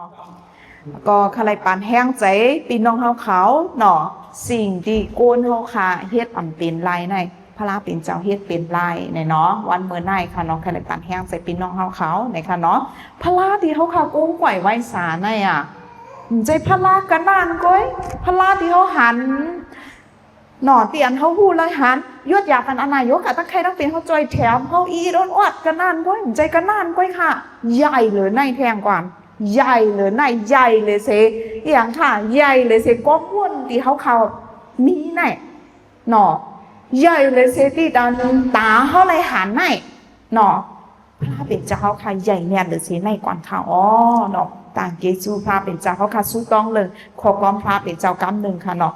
ກໍຂ້າໄດ້ປັນແຮງໃຈພີ່ນ້ອງເຮົາເຂົາເນາະ, ສິ່ງທີ່ຄົນເຮົາຂ້າເຮັດອັນເປັນລາຍໃນ ພະລາເປັນເຈົ້າເຮັດເປັນລາຍແນ່ເນາະ. ວັນມື້ໃນຂ້າເນາະ ຂ້າໄດ້ປັນແຮງໃຈພີ່ນ້ອງເຮົາເຂົາໃນຂ້າເນາະ. ພະລາທີ່ເຮົາຂ້າກຸ້ມໄກວໄວ້ສາໃນອະ ໃຈພະລາກະນານກ້ອຍ ພະລາທີ່ເຮົາຫັນ ເນາະ ທີ່ອັນເຮົາຮູ້ລາຍຫັນ ຍວດຢາກັນອະນາຍົກກະຕັ້ງໄຄຕັ້ງເປັນເຮົາຈ່ອຍແຖມ ເຮົາອີດອອດກະນານກ້ອຍ ໃຈກະນານກ້ອຍຄ່າ ໃຫຍ່ເລີຍໃນແທງກວ່າ ໃຫຍ່ເລີຍໃນ ໃຫຍ່ເລີຍເສ ອີຫຍັງຄ່າ ໃຫຍ່ເລີຍເສ ຄວາມບຸນທີ່ເຮົາເຂົ້າມີໃນ ເນາະ ໃຫຍ່ເລີຍເສ ທີ່ຕາ ຕາເຮົາໄດ້ຫັນໃນ ເນາະ ພະເປັນເຈົ້າເຮົາຂ້າໃຫຍ່ແມ່ນເລີຍເສ ໃນກວ່າເຮົາ ອໍ ເນາະ ຕາງເກຊູພະເປັນເຈົ້າເຮົາຂ້າ ສູ້ຕ້ອງເລີຍ ຂໍຄວາມພະເປັນເຈົ້າກຳໜຶ່ງຄ່າເນາະ.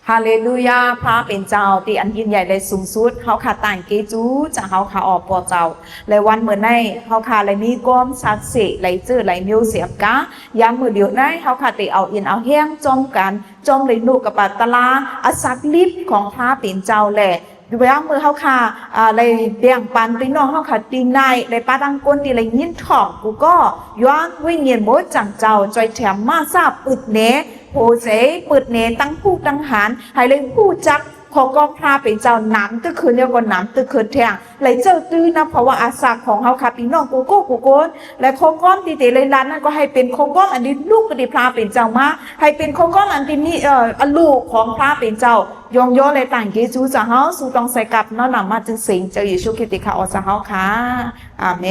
ຮາເລລູຢາ ພະເປັນເຈົ້າທີ່ອັນຍິ່ງໃຫຍ່ ແລະ ສູງສຸດ ເຮົາຂ້າຕາງເກຊູຈາເຮົາຂ້າ ອໍ ພໍ່ເຈົ້າ ແລະ ວັນມື້ໃນເຮົາຂ້າໄດ້ມີຄວາມສັກເສ ໄດ້ເຈີໄດ້ມີສຽບກາ ຍາມມື້ດຽວໃນເຮົາຂ້າໄດ້ເອົາອິນເອົາແຮງ ຈ້ອມກັນ ຈົ່ມໄດ້ນຸກກະປາຕະລາ ອາສັກລິບຂອງພະເປັນເຈົ້າ ແລະ ເວລາເມື່ອເຮົາຂ້າ ອາ ໄດ້ແບ່ງປັນພີ່ນ້ອງເຮົາຂ້າ ທີ່ໃນ ໄດ້ປາຕັ້ງຄົນທີ່ໄດ້ຍິນທ້ອງ ກູກໍຍ້ອນວິນຍານໝົດຈັງເຈົ້າ ຈ່ອຍແຖມມາຊາບປຶດແນ ໂພເສ ປຶດແນ ຕັ້ງຜູ້ຕັ້ງຫານ ໃຫ້ໄດ້ຮູ້ຈັກ ຂໍຄວາມພະເປັນເຈົ້ານຳຕຶກຄືນ ແລ້ວກໍນຳຕຶກຄືນແທງ ແລະ ເຈົ້າຕື່ນນຳພາວະອາສັກຂອງເຮົາຂ້າ ພີ່ນ້ອງກູກໍກູຄົນ ແລະ ຂໍ້ຄວາມທີ່ເຕໄດ້ລັນນັ້ນ ກໍໃຫ້ເປັນຂໍ້ຄວາມອັນທີ່ລຸກກະດິພະເປັນເຈົ້າມາ ໃຫ້ເປັນຂໍ້ຄວາມອັນທີ່ມີ ເອີ ອາໂລຂອງພະເປັນເຈົ້າ ຍ້ອງຍໍ ແລະ ຕາງເກຊູຈາເຮົາ ສູ່ຕ້ອງໃສ່ກັບນ້ອມນຳມາຈຶ່ງເສັງ ເຈົ້າເຢຊູຄຣິສຕິຂ້າ ອອ ຈາເຮົາຂ້າ ອາເມ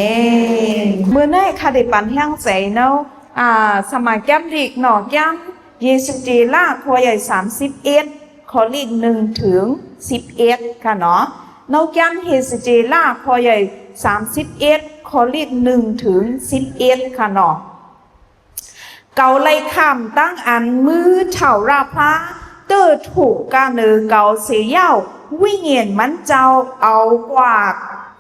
ນ. ມື້ໃນຂ້າໄດ້ປັນແຮງໃຈເນາະ ອາ ສະມາແກ້ມລິກເນາະ ແກ້ມເຢສະເຈລາ ຂໍ້ໃຫຍ່ສາມສິບເອັດ ຂໍ້ເລກໜຶ່ງເຖິງສິບເອັດຄ່າເນາະ ເນາະ ແກ້ມເຢສະເຈລາ ຂໍ້ໃຫຍ່ສາມສິບເອັດ ຂໍ້ເລກໜຶ່ງເຖິງສິບເອັດຄ່າເນາະ. ເຂົາໄລ່ຂ້າມຕັ້ງອັນມືເຖົ້າລາພາ ເຕີຖູກກາເນີເຂົາເສຍຍາວ ວິນຍານມັນເຈົ້າເອົາກວ່າ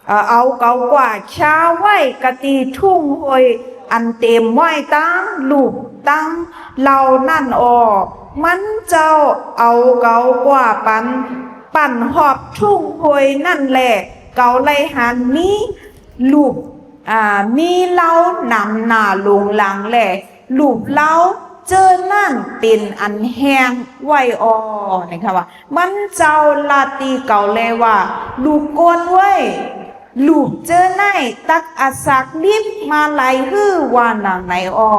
ເອີ ເອົາເຂົາກວ່າຄາໄວ້ກະຕິທຸ່ງໂຮຍ ອັນເຕັມໄວ້ຕັ້ງລູບຕັ້ງເຫຼົ່ານັ້ນອອກ ມັນເຈົ້າເອົາເຂົາກວ່າປັນ ປັ້ນຮອບທຸ່ງໂຮຍນັ້ນແລ ເຂົາໄລ່ຫັນມີ ລູບ ອາ ມີເຫຼົ່ານຳໜ້າຫຼົງຫຼັງ ແລະ ລູບເຫຼົ່າເຈີນັ້ນເປັນອັນແຮງໄວອໍ ນີ້ຄ່າວ່າ ມັນເຈົ້າລາຕີເຂົາແລວ່າ ລູກຄົນເວີຍ ລູບເຈີໃນຕັກອາສັກລິບມາໄລ່ຮື ວ່ານາງໃນອໍ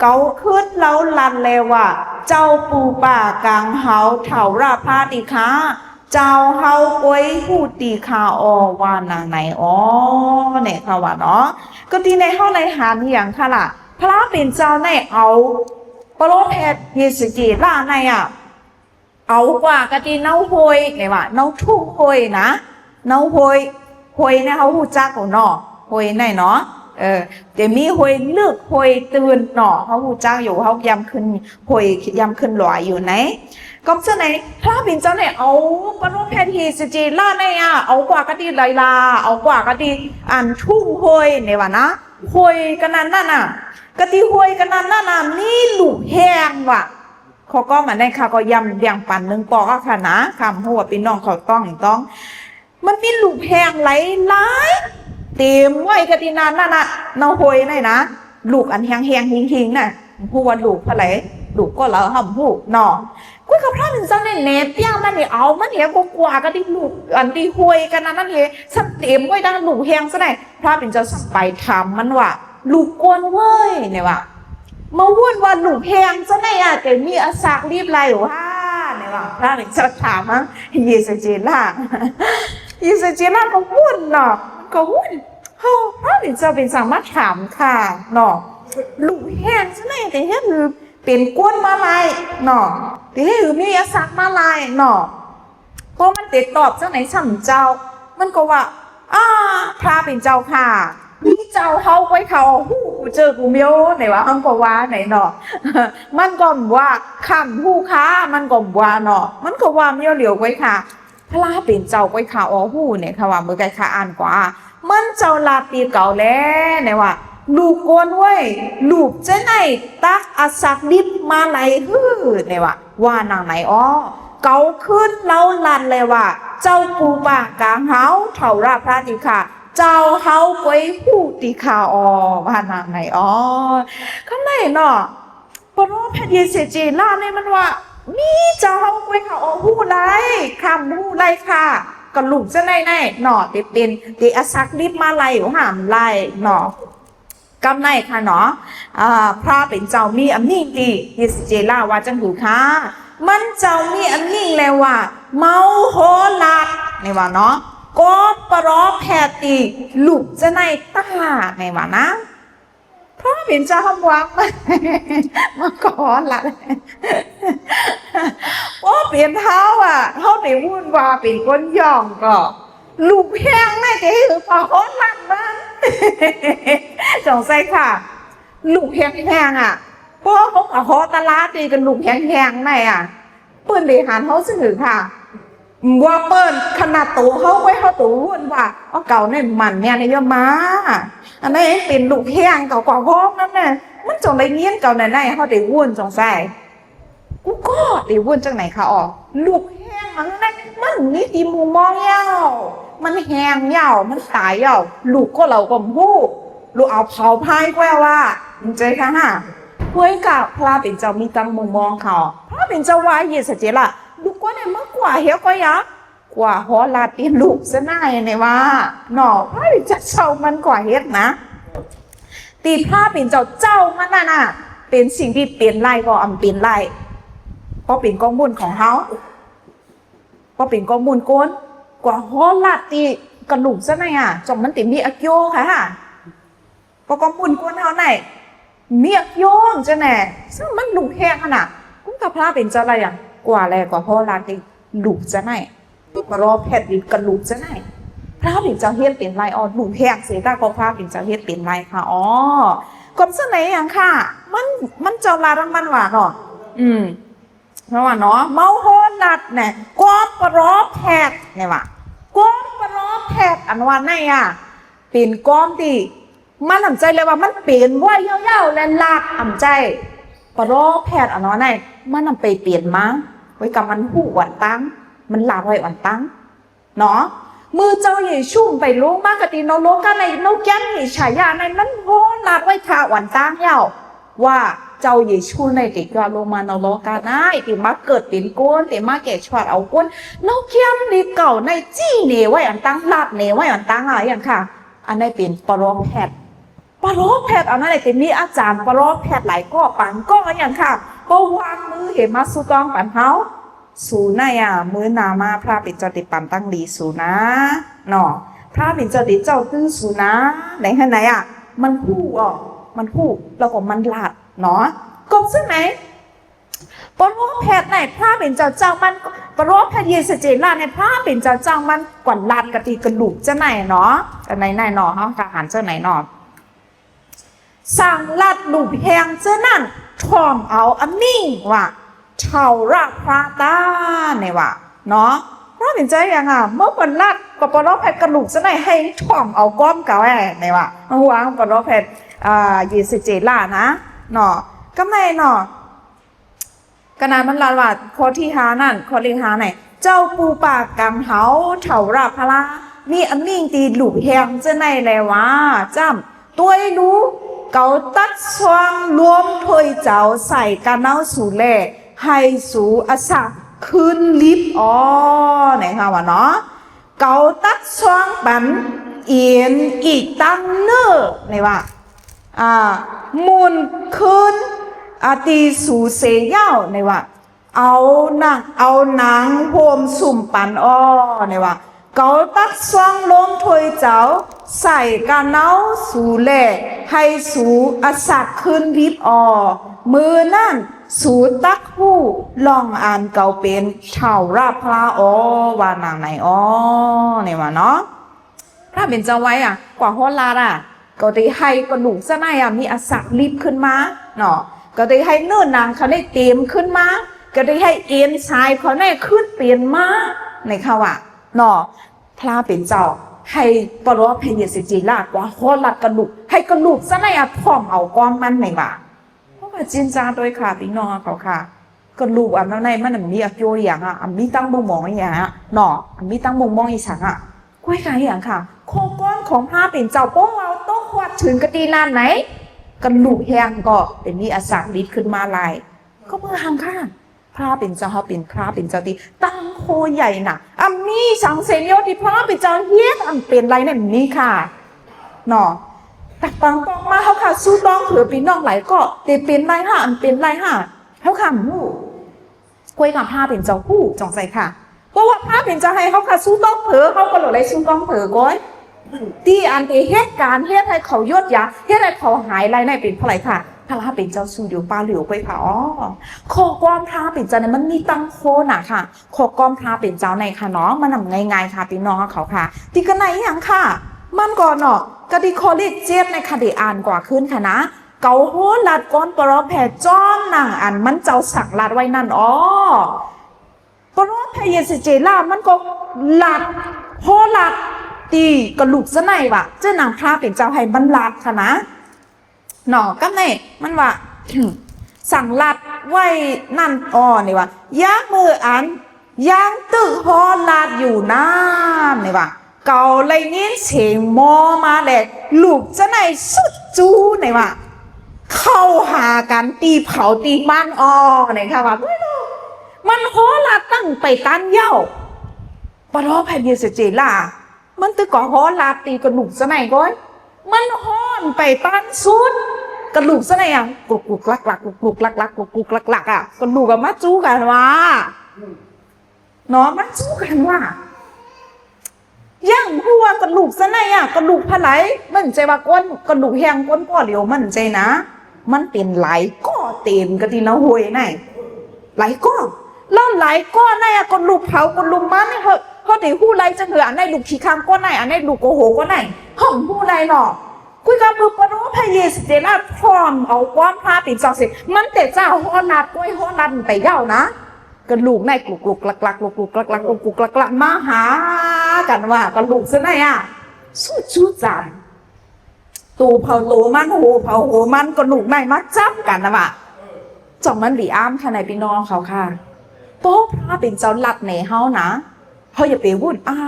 ເຂົາຄືນເລົ່າລັດແລວ່າ ເຈົ້າປູປາກາງເຮົາເຖົ້າລາພາຕິຄາ ເຈົ້າເຮົາໂອຍຮູ້ຕີຄາອໍ ວ່ານາງໃນອໍ ແນ່ຄ່າວ່າເນາະ ກໍທີ່ໃນເຮົາໄດ້ຫັນອີ່ຫຍັງຄ່າລະ ພະລາເປັນເຈົ້າໃນເອົາປະໂລແພດເຢສະເຈລາໃນອະ ເອົາກວ່າກະຕິເນົາໂຮຍ ແນ່ວ່າເນົາທຸ່ງໂຮຍນະ ເນົາໂຮຍ ໂຮຍໃນເຮົາຮູ້ຈັກເນາະ ໂຮຍໃນເນາະ ເອີ ແຕ່ມີໂຮຍເລິກ ໂຮຍຕື່ນເນາະ ເຮົາຮູ້ຈັກຢູ່ ເຮົາຢາມຂຶ້ນ ໂຮຍຢາມຂຶ້ນລອຍຢູ່ໃນ ກໍສະນັ້ນພະລາເປັນເຈົ້າໃນເອົາປະໂລແພດເຢສະເຈລາໃນອະ ເອົາກວ່າກະຕິໄລລາ ເອົາກວ່າກະຕິອັນທຸ່ງໂຮຍ ແນ່ວ່ານະ ໂຮຍກະນັ້ນນັ້ນນະ ກະຕິໂຮຍກະນັ້ນນັ້ນນະ ມີລູກແຮງວ່າ ຂໍ້ຄວາມອັນໃດຂ້າກໍຢ້ຳແບ່ງປັນໜຶ່ງປອກອະຄ່ານະ ຂ້າບໍ່ຮູ້ວ່າພີ່ນ້ອງເຂົາຕ້ອງຕ້ອງ ມັນມີລູກແຮງຫຼາຍຫຼາຍ ເຕັມໄວ້ກະຕິນັ້ນນັ້ນນະ ເນົາໂຮຍໃນນະ ລູກອັນແຮງໆ ຫິງໆ ນະ ຮູ້ວ່າລູກເທົ່າໃດ ລູກກໍລະເຮົາບໍ່ຮູ້ເນາະ ກວຍກັບພະລາເປັນເຈົ້າໃນແນບຢ່າງນັ້ນນີ້ ເອົາມັນເຮກໍກວ່າກະຕິລູກ ອັນທີ່ໂຮຍກະນັ້ນນັ້ນເຮ ຊັ້ນເຕັມໄວ້ທັງລູກແຮງຊັ້ນໃດ ພະລາເປັນເຈົ້າສັ່ງໄປຖາມມັນວ່າ ລູກຄົນເວີຍ ແນ່ວ່າ ມາວຸ້ນວ່າລູກແຮງຊັ້ນໃດອະ ແຕ່ມີອາສັກລິບໄລ່ຫວາ ແນ່ວ່າ ພະລາເປັນເຈົ້າຖາມມາ ເຢສະເຈລາ ເຢສະເຈລາກໍວຸ້ນເນາະ ກໍວຸ້ນ ເຮົາ ພະລາເປັນເຈົ້າເປັນສັງມາຖາມຂ້າເນາະ ລູກແຮງຊັ້ນໃດ ແຕ່ເຮັດຄືເປັນຄົນມາໄລ່ເນາະ ແຕ່ເຮັດຄືມີອາສັກມາໄລ່ເນາະ ກໍມັນເຕັດຕອບຈັ່ງໃດຊ່ຳເຈົ້າ ມັນກໍວ່າ ອາ ພະເປັນເຈົ້າຂ້າ ມີເຈົ້າເຮົາໄວ້ເຂົາ ຮູ້ກູເຈີກູມຽວ ແນ່ວ່າ ມັນກໍວ່າໃນເນາະ ມັນກໍວ່າຂ້າມຮູ້ຂ້າ ມັນກໍວ່າເນາະ ມັນກໍວ່າມຽວຫຼຽວໄວ້ຂ້າ ພະລາເປັນເຈົ້າໄວ້ຂ້າ ອໍ ຮູ້ ແນ່ ຂ້າວ່າເມື່ອໄກຂ້າອ່ານກວ່າ ມັນເຈົ້າລາດຕີເຂົາແລ ແນ່ວ່າ ລູກຄົນເວີຍ ລູກເຈໄນຕັກອາສັກດິບມາໄລ່ຮື ແນ່ວ່າ ວ່ານາງໃນ ອໍ ເຂົາຄືນເລົ່າລັດແລວ່າ ເຈົ້າປູປາກາງເຮົາ ເຖົ້າລາພະຕິຄາ ເຈົ້າເຮົາກວຍຮູ້ຕິຄາອໍ ວ່ານາງໃນອໍ ຄຳໃນເນາະ ປະໂລແພດເຢເຊເຈລານີ້ມັນວ່າ ມີເຈົ້າເຮົາກວຍຫາອໍ ຮູ້ໄລ່ ຄຳຮູ້ໄລ່ຄ່າ ກະລູກຈະໄດ້ໄດ້ເນາະ ເຕເປັນ ເຕອາສັກລິບມາໄລ່ ຫ້າມໄລ່ເນາະ. ກຳໃນຄ່ະເນາະ ອ່າ ພຣະເປັນເຈົ້າມີອາມິງຕີ ເຢເຊເຈລາວ່າຈັ່ງຫືຄະ ມັນເຈົ້າມີອາມິງແລວ່າ ເມົາໂຮລາດ ນີ້ວ່າເນາະ ກອມປະລໍແພດຕີລູກຈະໄດ້ຕາ ນີ້ວ່ານະ ພຣະເປັນເຈົ້າຫາມວາງ ມາ ມາຂໍລາດ ໂອ ເປັນເຮົາອະ ເຮົາໄດ້ວຸ້ນວ່າເປັນຄົນຢ່ອງກໍ ລູກແຮງໃນເດ ຄືປະໂຮລາດມັນ ສົງໄສຄ່ະ ລູກແຮງໆ ອະ ພໍເຮົາກະຂໍຕະຫຼາດເດ ກັນລູກແຮງໆ ໃນອະ ເປີ້ນເດຫັນເຮົາຊື່ຄືຄ່ະ ວ່າເປີ້ນຂະໜາດໂຕເຮົາໄວ້ ເຮົາໂຕວົນວ່າ ເອົາເກົ່າໃນມັນແມ່ນຍາມາ ອັນໃດເປັນລູກແຮງເຂົາກວ່າຫ້ອງນັ້ນນະ ມັນຈົ່ງໄດ້ຍິນເກົ່າໃນໃນ ເຮົາໄດ້ວຸ້ນສົງໄສ ກູກໍໄດ້ວຸ້ນຈັ່ງໃດຄະອໍ ລູກແຮງອັນນັ້ນນະ ມັນມີທີ່ມຸງມອງຍາວ ມັນແຮງຍາວ ມັນຕາຍຍາວ ລູກກໍເຫຼົ່າກໍບໍ່ຮູ້ ລູກເອົາເຜົາພາຍກວ່າວ່າ ມັນເຈີຍຄ່ະຫາ ໂອຍກະພຣະເປັນເຈົ້າມີຕັ້ງມຸງມອງເຂົາ ພຣະເປັນເຈົ້າວ່າເຢເຊເຈລາ ລູກກໍໄດ້ມາກວ່າເຮວກໍຢາ ກວ່າໂຮລາດຕີລູກຊະນາຍ ໃນວ່າເນາະ ພຣະເປັນເຈົ້າເຈົ້າມັນກວ່າເຮັດນະ ທີ່ພຣະເປັນເຈົ້າເຈົ້າມັນນັ້ນນະ ເປັນສິ່ງທີ່ເປັນໄລ່ກໍອຳເປັນໄລ່ ເພາະເປັນກອງບຸນຂອງເຮົາ ເພາະເປັນກອງບຸນກົນ ກວ່າໂຮລາດຕີກະລູກຊະນາຍອະ ຈົ່ງມັນຕິມີອາໂກຍຄ່ະຫາ ປະກອບບຸນຄົນເຮົາໃນ ເມກໂຍງຈະແນ່ ຊຶ່ງມັນລຸແຮງຫັ້ນນະ ຄຸນກະພະເປັນເຈົ້າລະຍັງ ກວ່າແລກວ່າພໍລາຕິລຸຈະໄນ ປະລໍແພດດິນກະລຸຈະໄນ ພະເປັນເຈົ້າເຮັດເປັນໄລອອກ ລຸແຮງເສຍຕາກໍພະເປັນເຈົ້າເຮັດເປັນໄລຄ່ະ ອໍ ກວມສະໄນຫຍັງຄ່ະ ມັນ ມັນເຈົ້າລາດມັນວ່າເນາະ ອືມ ເນາະວ່າເນາະ ເມົາໂຮລາດແນ່ ກວມປະລໍແພດແນ່ວ່າ ກວມປະລໍແພດ ອັນວ່າໃນອະ ເປັນກວມທີ່ ມັນອຳໃຈແລ້ວວ່າມັນເປັນໄວ້ຍາວໆ ແລະ ລາດອຳໃຈ ປະລໍແພດ ອັນວ່າໃນ ມັນນຳໄປເປັນມາ ໄວ້ກັບມັນຮູ້ອັນຕັງ ມັນລາດໄວ້ອັນຕັງ ເນາະ ມື້ເຈົ້າເຢຊູໄປລົງມາກະຕິໂນໂລກາໃນ ໂນແກນເອຊາຍາໃນ ມັນໂຮລາດໄວ້ທ່າອັນຕາງແລ້ວ ວ່າເຈົ້າເຢຊູໃນເຕກວາລົງມາໂນໂລກາໃນ ເຕມາເກີດເປັນຄົນ ເຕມາແກ່ຊວດເອົາຄົນ ໂນແກນເລກເກົ່າໃນຈີ່ເນໄວ້ອັນຕາງ ລາດເນໄວ້ອັນຕາງ ອາ ຫຍັງຄ່ະ ອັນໃນເປັນປະລໍແພດ ປະລໍແພດ ອັນນັ້ນແຫຼະ ເຕມີອາຈານປະລໍແພດຫຼາຍກໍ ປາງກໍ ອາ ຫຍັງຄ່ະ ກໍວາງມືເຫມາສູ່ຕ້ອງປັນເຮົາ ສູນາຍາ ມື້ໜ້າມາ ພະເປັນເຈົ້າຕິປັນຕັ້ງດີສູນາ ເນາະ ພະເປັນເຈົ້າຕິເຈົ້າຕື້ສູນາ ໃນຫັ້ນໃນອະ ມັນຮູ້ອອກ ມັນຮູ້ ແລ້ວກໍມັນລາດເນາະ ກົບຊຶນໃນ ປະລໍແພດໃນ ພະເປັນເຈົ້າເຈົ້າມັນ ປະລໍແພດເຢເຊເຈລາໃນ ພະເປັນເຈົ້າເຈົ້າມັນກວນລາດກະຕິກະລຸຈະໄນເນາະ ກະໄນໃນເນາະ ເຮົາກະຫັນຈັ່ງໃນເນາະ ສັງລັດລຸແຮງເຈີນັ້ນ ຖ່ອມເອົາອາມິງວ່າ ເທົາລະພະຕາ ໃນວ່າ ເນາະ ພະເປັນເຈົ້າຫຍັງອະ ເມື່ອເພິ່ນລັດ ກໍປະລໍແພດກະລຸຈະໄນ ໃຫ້ຖ່ອມເອົາກອມເກົ່າແອ ໃນວ່າ ມາຫວາງປະລໍແພດ ອາ ເຢເຊເຈລານະ ເນາະ ກຳໃນເນາະ ກະນະມັນລາດວ່າ ຂໍ້ທີຫ້ານັ້ນ ຂໍ້ເລກຫ້າໃນ ເຈົ້າປູປາກັນເຮົາ ເທົາລະພະລາ ມີອາມິງຕີລຸແຮງເຈີໄນແລວ່າ ຈ້ຳ ຕົວເອລູ ເກົາຕັດຊ່ວງລົມຖ້ວຍເຈົ້າໃສ່ການເອົາສູແລ ໃຫ້ສູອາສາຄືນລິບ ອໍ ໃນຄຳວ່າເນາະ ເກົາຕັດຊ່ວງປັນເອັນອີກຕັ້ງເນີ ໃນວ່າ ອາ ໝູນຄືນ ອາ ຕີສູເສຍາວ ໃນວ່າ ເອົານາງ ເອົານາງໂຮມຊຸມປັນ ອໍ ໃນວ່າ ເກົາຕັດຊ່ວງລົມຖ້ວຍເຈົ້າ ໃສ່ການເອົາສູແລ ໃຫ້ສູອາສາຄືນລິບ ອໍ ມື້ນັ້ນ ສູຕັກຮູ້ ລ່ອງອັນເກົາເປັນ ເທົາລະພະລາ ອໍ ວ່ານາງໃນ ອໍ ໃນວ່າເນາະ ພະເປັນເຈົ້າໄວ້ອະ ກວ່າຮອດລາດອະ ກໍໄດ້ໃຫ້ກະດູກສະໄນອະ ມີອາສາລິບຂຶ້ນມາເນາະ ກໍໄດ້ໃຫ້ເນື້ອໜັງເຂົາໄດ້ເຕັມຂຶ້ນມາ ກໍໄດ້ໃຫ້ເອັນຊາຍເຂົາໄດ້ຂຶ້ນເປັນມາ ໃນຄະວ່າເນາະ ພະເປັນເຈົ້າໃຫ້ປະຫຼອດພະເຢຊູຈິລາດ ກວ່າຮອດລາດກະດູກ ໃຫ້ກະດູກສະໄນອະ ພ້ອມເອົາກ້ອມມັນ ໃນວ່າ ເພາະວ່າຈິນຈາໂດຍຄ່ະ ພີ່ນ້ອງເຂົາຄ່ະ ກະດູກອັນນັ້ນໃນມັນມີອາໂກຫຍັງອະ ອັນມີຕັ້ງບົ່ງມອງອີຫຍັງອະເນາະ ອັນມີຕັ້ງບົ່ງມອງອີສັງອະ ກ້ວຍກາອີຫຍັງຄ່ະ ຂໍ້ກວນຂອງພະເປັນເຈົ້າ ເພາະວ່າຕົກຮອດເຖິງກະຕິນານໃນ ກະດູກແຫ້ງກໍເປັນມີອາສາກລິດຂຶ້ນມາຫຼາຍ. ກໍເມື່ອຫັງຄ່າ ພະເປັນເຈົ້າເຮົາເປັນພະເປັນເຈົ້າທີ່ຕັ້ງໂຄໃຫຍ່ນະ ອາ ມີສັງເສນໂຍທີ່ພະເປັນເຈົ້າເຮັດອັນເປັນໄດ້ນັ້ນມີຄ່າເນາະ. ແຕ່ບາງປອກມາເຮົາຄ່າສູ້ຕ້ອງເຜີປີນ້ອງຫຼາຍກໍເຕເປັນໄດ້ຫາ ອັນເປັນໄດ້ຫາ ເຮົາຄ່າຮູ້. ກ້ວຍກັບພະເປັນເຈົ້າຮູ້ ຈົ່ງໃສ່ຄ່າ ເພາະວ່າພະເປັນເຈົ້າໃຫ້ເຮົາຄ່າສູ້ຕ້ອງເຜີ ເຮົາກໍເລີຍໄດ້ສູ້ຕ້ອງເຜີກ້ອຍ ທີ່ອັນເອເຮັດການເຮັດໃຫ້ເຂົາຢຸດຢາ ເຮັດໃຫ້ເຂົາຫາຍໄດ້ນັ້ນເປັນເພາະໃດຄ່າ ພະເປັນເຈົ້າສູ້ຢູ່ປ່າຫຼຽວກ້ອຍຄ່າ. ອໍ ຂໍ້ຄວາມພະເປັນເຈົ້ານີ້ມັນມີຕັ້ງໂຄນະຄ່າ ຂໍ້ຄວາມພະເປັນເຈົ້າໃນຄ່າເນາະ ມັນນຳງ່າຍໆຄ່າ ພີ່ນ້ອງເຮົາເຂົາຄ່າ ທີ່ກະໄນຫຍັງຄ່າ ມັນກໍເນາະ ກະທີ່ຂໍ້ເລກເຈັດໃນຄ່າ ໄດ້ອ່ານກວ່າຄືນຄ່ານະ ເຂົາໂຫລາດກ່ອນປະລໍແພຈອມໜັງອັນມັນເຈົ້າສັກລາດໄວ້ນັ້ນ. ອໍ ປະລໍແພເຢເຊເຈລາ ມັນກໍລາດ ໂຫລາດຕີກະລູກຊະໄນວ່າ ເຈົ້ານາງພະເປັນເຈົ້າໃຫ້ມັນລາດຄ່ານະ ເນາະ ກັບໃນມັນວ່າ ສັງລາດໄວ້ນັ້ນ ອໍ ນີ້ວ່າ ຍາມມື້ອັນ ຍັງຕຶກໂຫລາດຢູ່ນັ້ນ ນີ້ວ່າ ເຂົາໄດ້ຍິນສຽງມໍມາແລະ ລູກຊະໄນຊຸດຈູ່ ນີ້ວ່າ ເຂົ້າຫາກັນຕີເຜົາຕີມັນ ອໍ ນີ້ຄ່າວ່າ ມັນໂຫລາດຕັ້ງໄປຕັນເຍົາ ປະລໍແພເຢເຊເຈລາ ມັນຕຶກກໍໂຫລາດຕີກະດູກຊະໄນກ້ອຍ ມັນໂຫນໄປຕັນຊຸດ ກະດູກຊະໄນຫຍັງ ກຸກໆ ລັກໆ ກຸກໆ ລັກໆ ກຸກໆ ລັກໆ ອະ ກະດູກກໍມາຈູ່ກັນວ່າ ເນາະ ມາຈູ່ກັນວ່າ ຍັງຮູ້ວ່າກະດູກຊະໄນອະ ກະດູກພະໄຫຼ ມັນໃຈວ່າກົ້ນ ກະດູກແຫ້ງກົ້ນກໍຫຼຽວ ມັນໃຈນະ ມັນເປັນຫຼາຍກໍເຕັມກະຕິນະຫ້ວຍໃນ ຫຼາຍກໍ ແລ້ວຫຼາຍກໍໃນອະ ກະດູກເຜົາກະດູກມັນ ເຮົາ ເຮົາໄດ້ຮູ້ໄລ່ຈັ່ງເທື່ອ ອັນໃນລູກຂີ້ຄ້າງກ້ອນໃນ ອັນໃນລູກໂກໂຫກ້ອນໃນ ເຮົາຮູ້ໄລ່ເນາະ. ຄຸຍກັບມືປະໂລພະເຢຊູເດລາ ພ້ອມເອົາຄວາມພາເປັນສັກສິດ ມັນແຕ່ຈະໂຫລາດກ້ອຍໂຫລາດໄປເຍົານະ ກະດູກໃນກຸກໆ ລັກໆ ກຸກໆ ລັກໆ ກຸກໆ ລັກໆ ມາຫາກັນວ່າ ກະດູກຊະໄນອະ ຊູ່ຈູ່ຈານ ໂຕເຜົາໂຕມັນ ໂຫເຜົາໂຫມັນ ກະດູກໃນມາຈັບກັນນະວ່າ ຈັ່ງມັນດີອາມຄ່ະນະພີ່ນ້ອງເຂົາຄ່ະ. ໂຕພະເປັນເຈົ້າລັດໃນເຮົານະ ເຮົາຢ່າໄປວຸ້ນ ອາ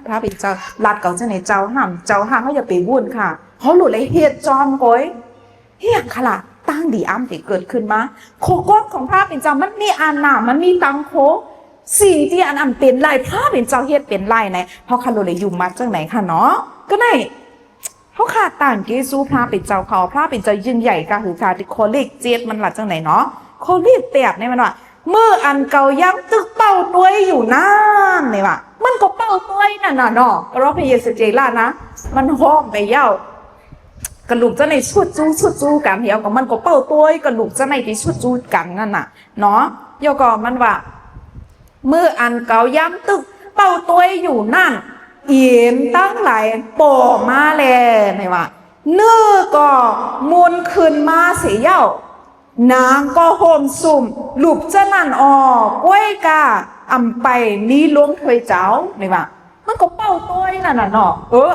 ພະເປັນເຈົ້າລັດເຂົາຈັ່ງໃດ ເຈົ້າຫ້າມ ເຈົ້າຫ້າມ ເຮົາຢ່າໄປວຸ້ນຄ່ະ. ເຮົາໂລດໄດ້ເຮັດຈອມໂກຍ ເຮັດຫຍັງຄະລະ ຕັ້ງດີອາມທີ່ເກີດຂຶ້ນມາ. ຂໍ້ຄວາມຂອງພະເປັນເຈົ້າມັນມີອານາ ມັນມີຕັງໂຄ ສິ່ງທີ່ອັນ ອັນເປັນໄດ້ ພະເປັນເຈົ້າເຮັດເປັນໄດ້ນະ ເຮົາຄະໂລດໄດ້ຢູ່ມາຈັ່ງໃດຄ່ະເນາະ. ກະໄດ້ ເຮົາຂ້າຕ່າງເກຊູພະເປັນເຈົ້າເຂົາ ພະເປັນເຈົ້າຍິ່ງໃຫຍ່ກະຫືອຄາ ທີ່ຂໍ້ເລກເຈັດມັນວ່າຈັ່ງໃດເນາະ. ຂໍ້ເລກແປດນີ້ມັນວ່າ ເມື່ອອັນເຂົາຍັງຕຶກເປົ້າຕົວຢູ່ນັ້ນ ນີ້ວ່າ ມັນກໍເປົ້າຕົວນັ້ນນະເນາະ ເພາະວ່າພະເຢຊູເຈລານະ ມັນຮ້ອງໄປເຍົາ ກະດູກຈະໄດ້ຊຸດຈູ່ ຊຸດຈູ່ກັນ ແລ້ວກໍມັນກໍເປົ້າຕົວ ກະດູກຈະໄດ້ທີ່ຊຸດຈູ່ກັນນັ້ນນະເນາະ. ແລ້ວກໍມັນວ່າ ເມື່ອອັນເຂົາຍັງຕຶກເປົ້າຕົວຢູ່ນັ້ນ ເອັນທັງຫຼາຍປໍ່ມາແລ ນີ້ວ່າ ເນື້ອກໍມູນຂຶ້ນມາເສຍເຍົາ ນາງກໍໂຮມຊຸມ ລຸບຈະນັ້ນອອກ ກ້ວຍກາອຳໄປມີລົມຖ້ວຍເຈົ້າ ນີ້ວ່າ ມັນກໍເປົ້າຕົວນັ້ນນະເນາະ ເອີ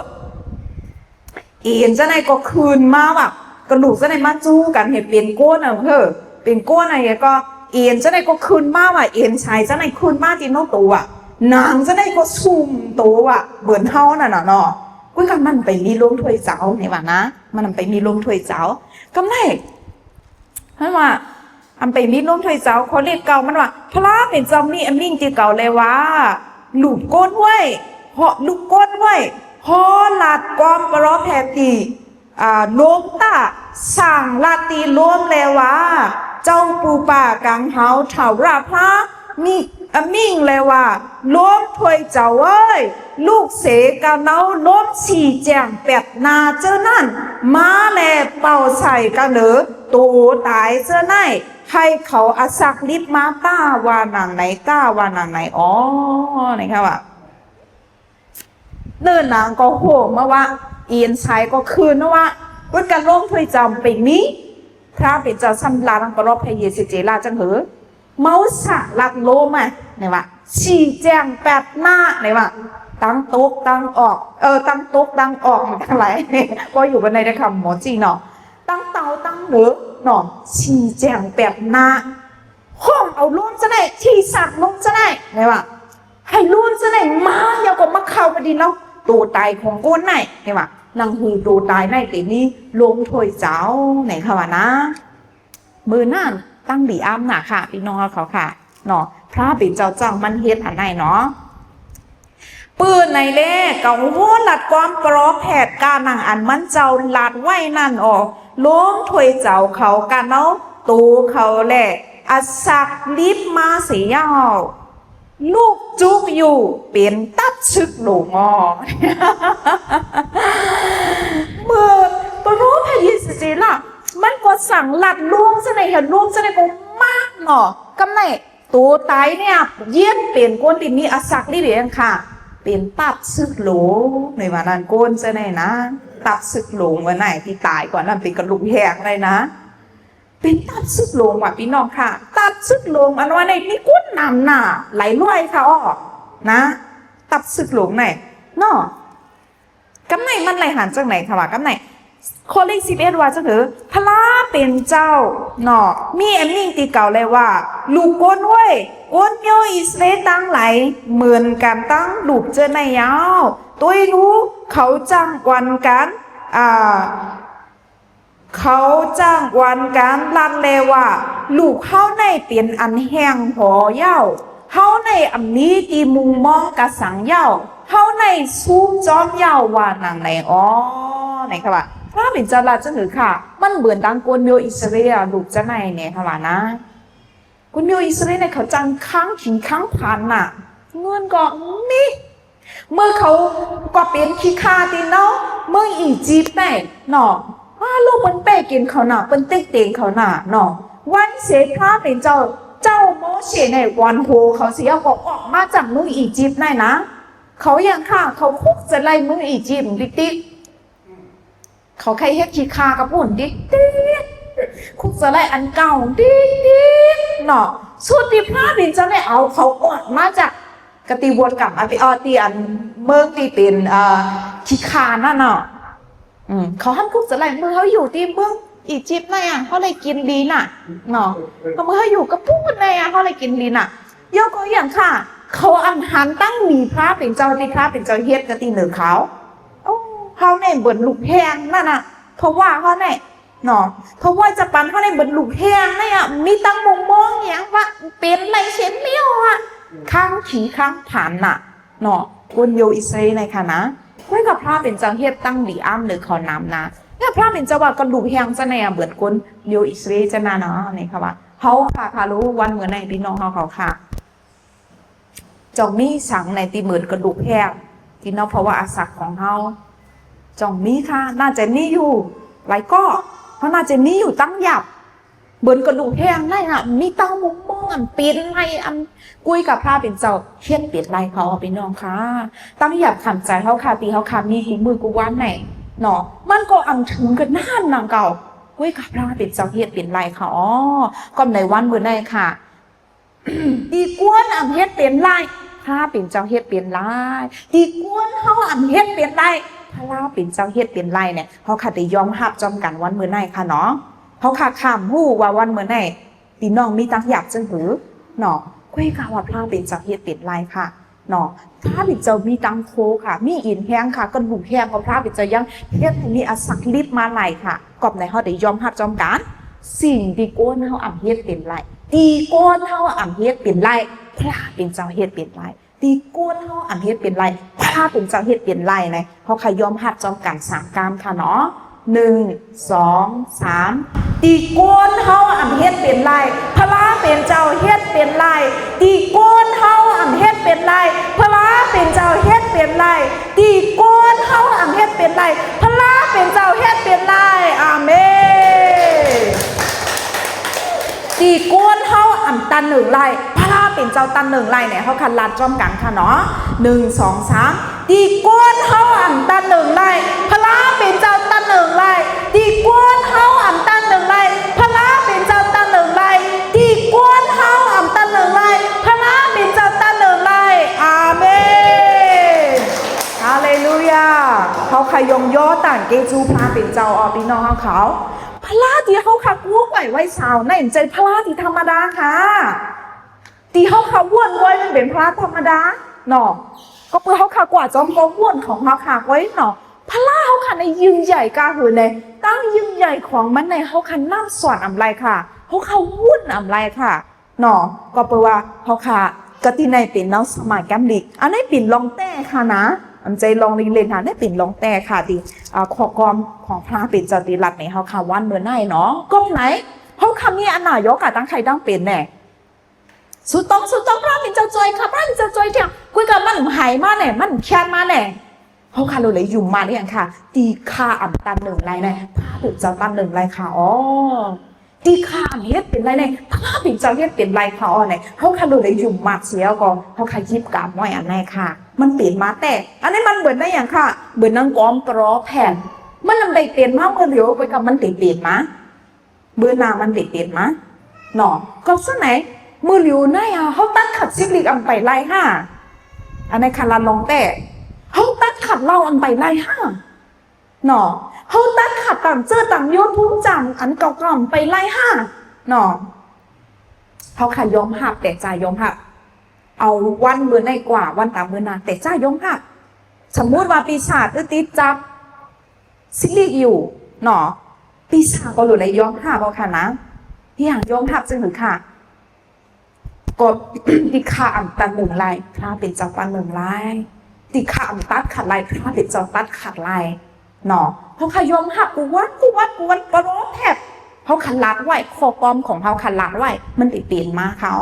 ເອັນຈະໄດ້ກໍຄືນມາວ່າ ກະດູກຈະໄດ້ມາຈູ່ກັນໃຫ້ເປັນກ້ອນ ເອີ ເປັນກ້ອນ ແລ້ວກໍເອັນຈະໄດ້ກໍຄືນມາວ່າ ເອັນຊາຍຈະໄດ້ຄືນມາທີ່ເນາະໂຕວ່າ ໜັງຈະໄດ້ກໍຊຸ່ມໂຕວ່າ ເບິ່ນເຮົານັ້ນນະເນາະ ກຸ້ຍກະມັນໄປມີລົມຖ້ວຍເຈົ້າ ນີ້ວ່ານະ ມັນໄປມີລົມຖ້ວຍເຈົ້າ ກຳໄດ້ ເພິ່ນວ່າ ອຳໄປມີລົມຖ້ວຍເຈົ້າ ຂໍ້ເລກເກົ້າມັນວ່າ ພະລາເປັນເຈົ້າມີອາມິ່ງທີ່ເກົ່າແລວ່າ ລຸກກົ້ນໄວ້ ເພາະລຸກກົ້ນໄວ້ ຮໍລາດຄວາມປະລໍແພຕີ ອາ ລົງຕາ ສັງລາຕີລົມແລວ່າ ເຈົ້າປູປາກັງເຮົາ ເຖົ້າລາພະມີອາມິ່ງແລວ່າ ລົມຖ້ວຍເຈົ້າເອີຍ ລຸກເສກະເນົາລົມສີແຈງແປດໜ້າເຈີນັ້ນ ມາແລເປົ່າໃສ່ກະເນີ ໂຕຕາຍເທື່ອໃນ ໃຫ້ເຂົາອາສັກລິບມາ ຕ້າວ່ານາງໃນ ຕ້າວ່ານາງໃນ ອໍ ນີ້ຄ່ະວ່າ ເນີນາງກໍໂຮມມາວ່າ ເອັນຊາຍກໍຄືນມາວ່າ ເພິ່ນກະລົມຖ້ວຍຈຳເປັນມີ ພະເປັນເຈົ້າສຳລານປະລອບພະເຢຊູເຈລາຈັ່ງເຫີ ເມົາສາລັກໂລມາ ນີ້ວ່າ ສີແຈງແປດໜ້າ ນີ້ວ່າ ທັງຕົກທັງອອກ ເອີ ທັງຕົກທັງອອກ ທັງຫຼາຍ ກໍຢູ່ກັນໃນຄຳໝໍຈີເນາະ ທັງເຕົາທັງເໜີເນາະ ສີແຈງແປດໜ້າ ຫ້ອງເອົາລົມຈະໄດ້ ທີ່ສັກລົມຈະໄດ້ ແມ່ນວ່າ ໃຫ້ລົມຈະໄດ້ມາ ແລ້ວກໍມາເຂົ້າມາດິນເຮົາ ໂຕຕາຍຂອງຄົນໃນ ເຫັນບໍ່? ໜັງສືໂຕຕາຍໃນເຕັມນີ້ລົງຖ້ວຍເຈົ້າ ໃນຄຳວ່ານະ. ມື້ນັ້ນຕັ້ງດີອາມນະຄ່ະ ພີ່ນ້ອງເຮົາເຂົາຄ່ະເນາະ, ພຣະເປັນເຈົ້າຈັ່ງມັນເຮັດອັນໃດເນາະ. ປືນໃນແລກະໂຫລາດຄວາມປຣອເພດກາໜັງອັນມັນເຈົ້າລາດໄວ້ນັ້ນອອກ ລົງຖ້ວຍເຈົ້າເຂົາກະເອົາໂຕເຂົາແລະອາສັກລິບມາເສຍຍາວ ລູກຈຸກຢູ່ເປັນຕັບຊຶກຫຼົງອອ. ເມື່ອປະໂລມພະເຢຊູເສລະ ມັນກໍສັ່ງລັດລວງຊະໃນ ເຫັນລວງຊະໃນກໍມາກເນາະ. ກຳໃນໂຕຕາຍເນຍ ຢຽນເປັນຄົນທີ່ມີອາສັກລິບເອງຄ່ະ ເປັນຕັບຊຶກຫຼົງ ໃນວ່ານັ້ນ ຄົນຊະໃນນະ ຕັບຊຶກຫຼົງວ່າໃນ ທີ່ຕາຍກ່ອນນັ້ນເປັນກະດູກແຫ້ງໄດ້ນະ. ເປັນຕັບຊຶກຫຼົງວ່າ ພີ່ນ້ອງຄ່ະ ຕັບຊຶກຫຼົງອັນວ່າໃນ ມີຄົນນຳໜ້າຫຼາຍຮ້ອຍຄ່ະ ອໍ ນະ ຕັບຊຶກຫຼົງໃນເນາະ. ກຳໃນມັນໄລ່ຫັນຈັ່ງໃດຄະວ່າ ກຳໃນຂໍ້ເລກສິບເອັດວ່າຈັ່ງໃດ? ພຣະເປັນເຈົ້າເນາະ ມີອັນນີ້ຕິເກົ່າແລວ່າ ລູກຄົນເວີຍ ຄົນໂຍອິດສະເຣນທັງຫຼາຍ ເໝືອນກັນຕັ້ງລູກເຈີໃນຍາວ ໂຕຍຮູ້ ເຂົາຈັ່ງອວນກັນ ອ່າ ເຂົາຈັ່ງອວນກັນລັດແລວ່າ ລູກເຮົາໃນເປັນອັນແຫ້ງຫໍຍາວ ເຮົາໃນອຳມີທີ່ມຸງມອງກະສັງຍາວ ເຮົາໃນຊຸມຈອມຍາວວ່ານາງໃດອໍ ໃນຄະວ່າ ພຣະເປັນເຈົ້າລາດຈັ່ງໃດຄ່ະ ມັນເໝືອນດັ່ງຄົນໂຍອິດສະເຣນລູກຈະໃນແນຄະວ່ານະ. ຄົນໂຍອິດສະເຣນໃນເຂົາຈັ່ງຄ້າງຂີ້ຄ້າງຜານນະ ເງິນກໍມີ ເມື່ອເຂົາກໍເປັນຂີ້ຂ້າຕິເນາະ ເມືອງອີຢິບໃນເນາະ ພາລູກເພິ່ນເປ້ກິນເຂົານະ ເພິ່ນເຕັກເຕັງເຂົານະເນາະ. ວັນເສພຣະເປັນເຈົ້າ ເຈົ້າໂມເຊໃນວັນໂຮເຂົາຊິເອົາເຂົາອອກມາຈາກເມືອງອີຢິບໃນນະ ເຂົາຫຍັງຄ່ະ ເຂົາຄຸກຈະໄລ່ເມືອງອີຢິບຕິດໆ ເຂົາໄຄເຮັດຂີ້ຂ້າກັບພຸ້ນຕິດໆ ຄຸກຈະໄລ່ອັນເກົ່າຕິດໆເນາະ. ສຸດທີ່ພຣະເປັນເຈົ້າໄດ້ເອົາເຂົາອອກມາຈາກ ກະຕິວອດກັບ ອາ ທີ່ ເອີ ທີ່ອັນເມືອງທີ່ເປັນ ເອີ ຂີ້ຂ້ານັ້ນເນາະ ອືມ ເຂົາຫັ້ນຄຸກຈະໄລ່ ເມື່ອເຮົາຢູ່ທີ່ເມືອງອີຢິບໃນອະ ເຮົາໄດ້ກິນດີນະເນາະ ກໍເມື່ອເຮົາຢູ່ກັບຜູ້ໃນອະ ເຮົາໄດ້ກິນດີນະ. ຍົກຕົວຢ່າງຄ່ະ ເຂົາອັນຫັນຕັ້ງມີພຣະເປັນເຈົ້າ ທີ່ພຣະເປັນເຈົ້າເຮັດກະຕິເໜີເຂົາ ໂອ້ ເຮົາໃນເບິດລູກແຮງນັ້ນນະ ເຂົາວ່າເຮົາໃນ ເນາະ ເພາະວ່າຈະປັນເຮົາໄດ້ເບິດລູກແຮງໃນອະ ມີຕັ້ງມຸງມອງຫຍັງວ່າເປັນໄລເຊັນມິວອະ ຄ້າງຂີ້ຄ້າງຜານນະເນາະ ຄົນໂຍອິດສະເຣນໃນຄະນະ. ເພາະວ່າພຣະເປັນເຈົ້າເຮັດຕັ້ງດີອາມເໜີເຂົານຳນະ ແລ້ວພຣະເປັນເຈົ້າວ່າກະດູກແຮງຈະໃນອະ ເບິດຄົນໂຍອິດສະເຣນຈະນະເນາະ ໃນຄະວ່າ ເຮົາຄ່ະ ຄາລູ ວັນເມື່ອໃນ ພີ່ນ້ອງເຮົາເຂົາຄ່ະ ຈອງມີສັງໃນທີ່ເໝືອນກະດູກແຫ້ງ ທີ່ເນາະ ເພາະວ່າອາສັກຂອງເຮົາ ຈອງມີຄ່ະ ໜ້າຈະມີຢູ່ຫຼາຍກໍ ເຮົາໜ້າຈະມີຢູ່ຕັ້ງຢາບ ເໝືອນກະດູກແຫ້ງໄດ້ນະ ມີເຕົ້າມຸງມອງອັນເປັນໄລ ອັນ ກຸ້ຍກະພຣະເປັນເຈົ້າເຮັດເປັນໄລເຂົາ ພີ່ນ້ອງຄ່ະ. ຕັ້ງຢາບຂັນໃຈເຮົາຄ່ະ ທີ່ເຮົາຄ່ະມີຄູ່ມື້ຄູ່ວັນໃນເນາະ ມັນກໍອັນຖືກກັນນານນຳເກົ່າ ກຸ້ຍກະພຣະເປັນເຈົ້າເຮັດເປັນໄລເຂົາ ກໍໃນວັນເມື່ອໃນຄ່ະ ທີ່ຄວນອຳເຮັດເປັນໄລ ພຣະເປັນເຈົ້າເຮັດເປັນໄລ ທີ່ຄວນເຮົາອຳເຮັດເປັນໄລ ພຣະເປັນເຈົ້າເຮັດເປັນໄລເນຍ ເຮົາຄ່ະໄດ້ຍອມຮັບພ້ອມກັນວັນມື້ໃນຄ່ະເນາະ. ເຮົາຄ່ະຄຳຮູ້ວ່າວັນມື້ໃນ ພີ່ນ້ອງມີຕັງຢາກຈັ່ງຫືເນາະ ຂ້ອຍກະວ່າພຣະເປັນເຈົ້າເຮັດເປັນໄລຄ່ະເນາະ. ພຣະເປັນເຈົ້າມີຕັງໂຄຄ່ະ ມີອິນແຮງຄ່ະ ກະດູກແຮງຂອງພຣະເປັນເຈົ້າຍັງເຮັດໃຫ້ມີອາສັກລິບມາໄລຄ່ະ. ກອບໃນເຮົາໄດ້ຍອມຮັບພ້ອມກັນ ສິ່ງທີ່ໂກນເຮົາອຳເຮັດເປັນໄລ ທີ່ໂກນເຮົາອຳເຮັດເປັນໄລ ພຣະເປັນເຈົ້າເຮັດເປັນໄລ ທີ່ໂກນເຮົາອຳເຮັດເປັນໄລ ພຣະເປັນເຈົ້າເຮັດເປັນໄລນະ. ເຮົາຄ່ອຍອມຮັບພ້ອມກັນສາມການຄ່ະເນາະ ໜຶ່ງ ສອງ ສາມ ທີ່ໂກນເຮົາອຳເຮັດເປັນໄລ ພຣະເປັນເຈົ້າເຮັດເປັນໄລ ທີ່ໂກນເຮົາອຳເຮັດເປັນໄລ ພຣະເປັນເຈົ້າເຮັດເປັນໄລ ທີ່ໂກນເຮົາອຳເຮັດເປັນໄລ ພຣະເປັນເຈົ້າເຮັດເປັນໄລ. ອາເມນ. ທີ່ໂກນເຮົາອຳຕັນເໜິງໄລ ພຣະເປັນເຈົ້າຕັນເໜິງໄລເນຍ ເຮົາຄັນລາດພ້ອມກັນຄ່ະເນາະ ໜຶ່ງ ສອງ ສາມ ທີ່ໂກນເຮົາອຳຕັນເໜິງໄລ ພຣະເປັນເຈົ້າຕັນເໜິງໄລ ທີ່ໂກນເຮົາອຳຕັນເໜິງໄລ ພຣະເປັນເຈົ້າຕັນເໜິງໄລ ທີ່ໂກນເຮົາອຳຕັນເໜິງໄລ ພຣະເປັນເຈົ້າຕັນເໜິງໄລ. ອາເມນ. ຮາເລລູຢາ. ເຮົາຂະຍົງຍໍຕານເກຊູພຣະເປັນເຈົ້າ ອອ ພີ່ນ້ອງເຮົາເຂົາ ພຣະທີ່ເຮົາຂະກວມໄວ້ໄວ້ຊາວ ນັ້ນໃຈພຣະທີ່ທຳມະດາຄ່ະ ທີ່ເຮົາຂະວນໄວ້ມັນເປັນພຣະທຳມະດາເນາະ. ກໍເພື່ອເຮົາຂ້າກວ່າຈອມກວມບຸນຂອງເຮົາຂ້າໄວ້ເນາະ. ພະລາເຮົາຂ້າໃນຍິ່ງໃຫຍ່ກາຫືນໃນ ຕັ້ງຍິ່ງໃຫຍ່ຂອງມັນໃນເຮົາຂ້ານຳສອນອຳໄລຂ້າ ເຮົາຂ້າວຸ່ນອຳໄລຂ້າເນາະ. ກໍເພື່ອວ່າເຮົາຂ້າກະຕິໃນເປັນເນາະ ສະມາແກມລິກ ອັນນີ້ເປັນລອງແຕ້ຂ້ານະ ອັນໃຈລອງເຫຼັງໆ ອັນນີ້ເປັນລອງແຕ້ຂ້າທີ່ ອາ ຂໍ້ຄວາມຂອງພະເປັນເຈົ້າທີ່ລັດໃນເຮົາຂ້າວັນເມື່ອໃນເນາະ. ກໍໄນເຮົາຂ້າມີອັນນາຍົກກະຕັ້ງໄຂ້ຕັ້ງເປັນແນ່ ສຸຕ້ອງ ສຸຕ້ອງ ພະເປັນເຈົ້າຊ່ວຍຂ້າ ພະເປັນເຈົ້າຊ່ວຍແທ້ ຄຸຍກະມັນໄຫມາແນ່ ມັນຂຽນມາແນ່. ເຮົາຂ້າໂລເລີຍຢຸ່ມມາດຫຍັງຂ້າ ທີ່ຂ້າອຳຕັນໜຶ່ງໄລແນ່ ພະເປັນເຈົ້າຕັນໜຶ່ງໄລຂ້າອໍ ທີ່ຂ້າອຳເຮັດເປັນໄລແນ່ ພະເປັນເຈົ້າເຮັດເປັນໄລຂ້າອໍແນ່. ເຮົາຂ້າໂລເລີຍຢຸ່ມມາດເສຍກໍ ເຮົາຂ້າຢິບກຳໄວ້ອັນໃນຂ້າ ມັນເປັນມາແຕ່ ອັນນີ້ມັນເບີນໄດ້ຫຍັງຂ້າ ເບີນນາງກອມປຣອແຜ່ນ ມັນນຳໄດ້ເປັນມາເມື່ອຫຼຽວ ໄປກັບມັນໄດ້ເປັນມາ ເບີນໜ້າມັນໄດ້ເປັນມາເນາະ. ກໍສະນັ້ນ ມື້ຫຼຽວໃນເຮົາຕັດຂາດຊິລິກອຳໄປໄລຫ້າ ອັນໃນຄາລາລອງແຕ້ ເຮົາຕັດຂາດເລົ່າອຳໄປໄລຫ້າເນາະ ເຮົາຕັດຂາດຕາມເຈີຕາມໂຍທູມຈານອັນເກົ່າໆໄປໄລຫ້າເນາະ. ເຮົາຂ້າຍອມຮັບ ແຕ່ຈະຍອມຮັບ ເອົາວັນເບີນໃນກວ່າວັນຕາມເບີນໜ້າ ແຕ່ຈະຍອມຮັບ. ສົມມຸດວ່າປີສາດຕິດຈັບ ຊິລິກຢູ່ເນາະ ປີສາດກໍໂລເລີຍຍອມຮັບເອົາຂ້ານະ. ຫຍັງຍອມຮັບຈັ່ງຫືອຂ້າ ກໍທີ່ຂ້າອຳຕັນໜຶ່ງໄລ ພະເປັນເຈົ້າຕັນໜຶ່ງໄລ ທີ່ຂ້າອຳຕັດຂາດໄລ ພະເປັນເຈົ້າຕັດຂາດໄລເນາະ. ເຮົາຂ້າຍອມຮັບ ກູວັນ ກູວັນ ກູວັນປຣອແພັດ ເຮົາຂ້າລັດໄວ້ ຂໍ້ຄວາມຂອງເຮົາຂ້າລັດໄວ້ ມັນໄດ້ເປັນມາຄ່າ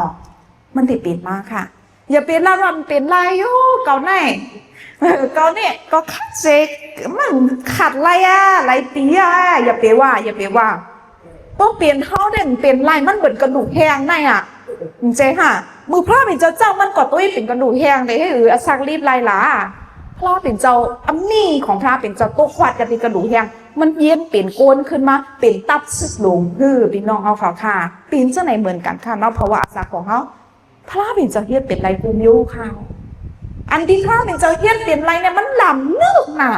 ມັນໄດ້ເປັນມາຄ່າ. ຢ່າໄປລະວ່າມັນເປັນໄລຢູ່ ເກົາໃນ ເອີ ເກົານີ້ກໍຄັດເສກ ມັນຂັດໄລອາ ໄລປີອາ ຢ່າໄປວ່າ ຢ່າໄປວ່າ ບໍ່ເປັນເຮົາເດ້ ມັນເປັນໄລ ມັນເປັນກະດູກແຫ້ງໃນອະ ເຈົ້າຫາ ມື້ພະເປັນເຈົ້າ ເຈົ້າມັນກໍຕຸ້ຍເປັນກະດູກແຫ້ງເດ້ ເອີ ອາສັກລີບໄລລະ ພະເປັນເຈົ້າ ອຳມີຂອງພະເປັນເຈົ້າຕົກຄວັດກັນທີ່ກະດູກແຫ້ງ ມັນເຢັນເປັນໂກນຂຶ້ນມາ ເປັນຕັບຊຶກຫຼົງ ເອີ ພີ່ນ້ອງເຮົາເຂົາຂ້າ ເປັນຈັ່ງໃດເໝືອນກັນຄ່າເນາະ ເພາະວ່າອາສັກຂອງເຮົາ ພະເປັນເຈົ້າເຮັດເປັນໄລກູມີໂອຄາວ ອັນທີ່ພະເປັນເຈົ້າເຮັດເປັນໄລນີ້ ມັນລ້ຳເລິກນະ.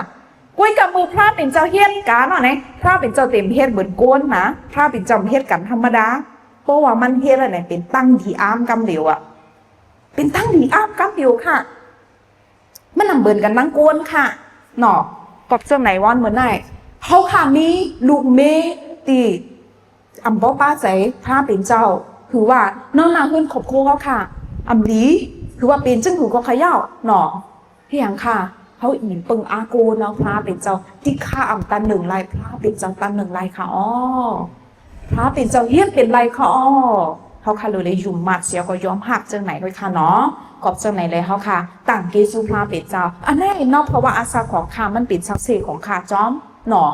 ກວຍກັບມື້ພະເປັນເຈົ້າເຮັດການເນາະ ພະເປັນເຈົ້າເຕັມເຮັດເປັນໂກນນະ ພະເປັນເຈົ້າເຮັດກັນທຳມະດາ ເພາະວ່າມັນເຮັດອັນນີ້ເປັນຕັ້ງດີອາມກຳດຽວອະ ເປັນຕັ້ງດີອາມກຳດຽວຄ່າ ມັນນຳເບິ່ນກັນນາງໂກນຄ່າເນາະ. ກໍເຊິ່ງໃນວັນເມື່ອໃນ ເຮົາຂ້າມີລູກເມທີ່ ອຳບໍ່ປາໃຈພະເປັນເຈົ້າ ຄືວ່ານອນໜ້າເຮືອນຄອບຄົວເຮົາຄ່າ ອຳດີ ຄືວ່າເປັນຈັ່ງຫືອກໍຂະເຍົາເນາະ. ເຮັດຫຍັງຄ່າ ເຮົາອີງເປິ່ງອາໂກນເນາະ ພະເປັນເຈົ້າ ທີ່ຂ້າອຳຕັນໜຶ່ງໄລ ພະເປັນເຈົ້າຕັນໜຶ່ງໄລຄ່າອໍ ພະເປັນເຈົ້າເຮັດເປັນໄລຄ່າອໍ. ເຮົາຂ້າໂລເລີຍຢຸ່ມມັດເສຍກໍຍອມຮັບຈັ່ງໃດດ້ວຍຄ່າເນາະ. ກອບຈັ່ງໃດແລເຮົາຂ້າ ຕັ້ງເກຊູພະເປັນເຈົ້າ ອັນໃດເນາະ ເພາະວ່າອາສາຂອງຂ້າມັນເປັນສັກເສຂອງຂ້າຈອມເນາະ.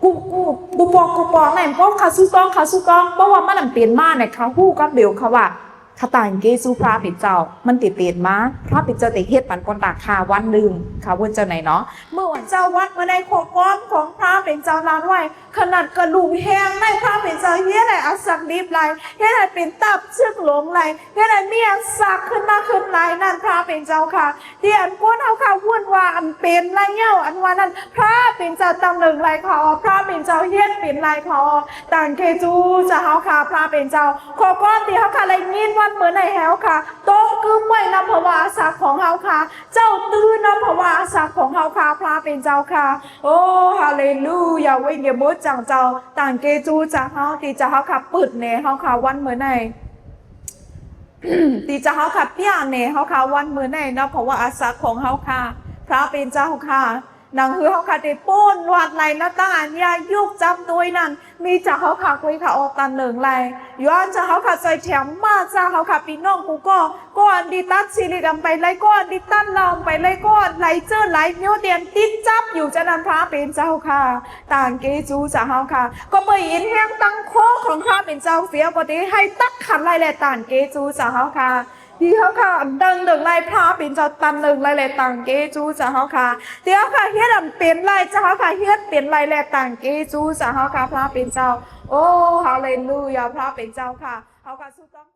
ກູ ກູ ກູປອກ ກູປອກແມ່ນ ເພາະຂ້າສຸຕ້ອງ ຂ້າສຸຕ້ອງ ເພາະວ່າມັນນຳເປັນມາໃນຂ້າຮູ້ກັບເບວຂ້າວ່າ ຂ້າຕັ້ງເກຊູພະເປັນເຈົ້າ ມັນໄດ້ເປັນມາ ພະເປັນເຈົ້າໄດ້ເຮັດປັນຄົນຕາຂ້າວັນໜຶ່ງ ຂ້າເວົ້າຈັ່ງໃດເນາະ. ເມື່ອວັນເຈົ້າວັດເມື່ອໃດ ຂໍ້ຄວາມຂອງພະເປັນເຈົ້າລັດໄວ້ ຂະໜາດກະດູກແຫ້ງໃນ ພະເປັນເຈົ້າເຮັດໃຫ້ອາສັກດິບໄລ ເຮັດໃຫ້ເປັນຕັບຊຶກຫຼົງໄລ ເຮັດໃຫ້ມີອາສັກຂຶ້ນມາຂຶ້ນໄລນັ້ນ ພະເປັນເຈົ້າຂ້າ ທີ່ອັນຄົນເຮົາຂ້າວຸ່ນວ່າອັນເປັນໄລເຫຍົ້າ ອັນວ່ານັ້ນ ພະເປັນເຈົ້າຕຳເໜິງໄລເຂົາອອກ ພະເປັນເຈົ້າເຮັດເປັນໄລເຂົາອອກ ຕັ້ງເກຊູຈາເຮົາຂ້າ ພະເປັນເຈົ້າ ຂໍ້ຄວາມທີ່ເຮົາຂ້າໄດ້ຍິນວັນເມື່ອໃນ ໃຫ້ເຮົາຂ້າຕົງກຶມໄວ້ນຳພະວາອາສັກຂອງເຮົາຂ້າ ເຈົ້າຕື່ນນຳພະວາອາສັກຂອງເຮົາຂ້າ ພະເປັນເຈົ້າຂ້າ. ໂອ້ ຮາເລລູຢາ ວິນຍານບົດຈັ່ງເຈົ້າ ຕັ້ງເກຊູຈາເຮົາ ທີ່ຈາເຮົາຂ້າປຶດແນເຮົາຂ້າວັນເມື່ອໃນ ທີ່ຈາເຮົາຂ້າປຽກແນເຮົາຂ້າວັນເມື່ອໃນເນາະ ເພາະວ່າອາສັກຂອງເຮົາຂ້າ ພະເປັນເຈົ້າຂ້າ ໜັງເຮືອເຮົາຂ້າໄດ້ໂປ້ນວັດໄລນະ ຕັ້ງອັນຍາຍຸກຈຳໂດຍນັ້ນ ມີຈາເຮົາຂ້າກຸຍຂ້າອອກຕັນເໜິງໄລ ຍ້ອນຈາເຮົາຂ້າຊ່ອຍແຖມມາຈາເຮົາຂ້າ ພີ່ນ້ອງກູກໍ ກໍອັນດີຕັດຊິລິກອຳໄປໄລ ກໍອັນດີຕັດເລົ່າອຳໄປໄລ ກໍໄລເຈີໄລມີວຕຽນຕິດຈັບຢູ່ຈານັ້ນ ພະເປັນເຈົ້າຂ້າ ຕັ້ງເກຊູຈາເຮົາຂ້າ ກໍເປີດອິນແຮງຕັ້ງໂຄຂອງພະເປັນເຈົ້າເສຍ ກໍໄດ້ໃຫ້ຕັດຂາດໄລແລະ ຕັ້ງເກຊູຈາເຮົາຂ້າ ທີ່ເຮົາຂ້າອັນດັງເດີງໄລ ພະເປັນເຈົ້າຕັນເດີງໄລແລະ ຕັ້ງເກຊູຈາເຮົາຂ້າ ທີ່ເຮົາຂ້າເຮັດອັນເປັນໄລ ຈາເຮົາຂ້າເຮັດເປັນໄລແລະ ຕັ້ງເກຊູຈາເຮົາຂ້າ ພະເປັນເຈົ້າ. ໂອ້ ຮາເລລູຢາ ພະເປັນເຈົ້າຂ້າ ເຮົາຂ້າສຸຕ້ອງ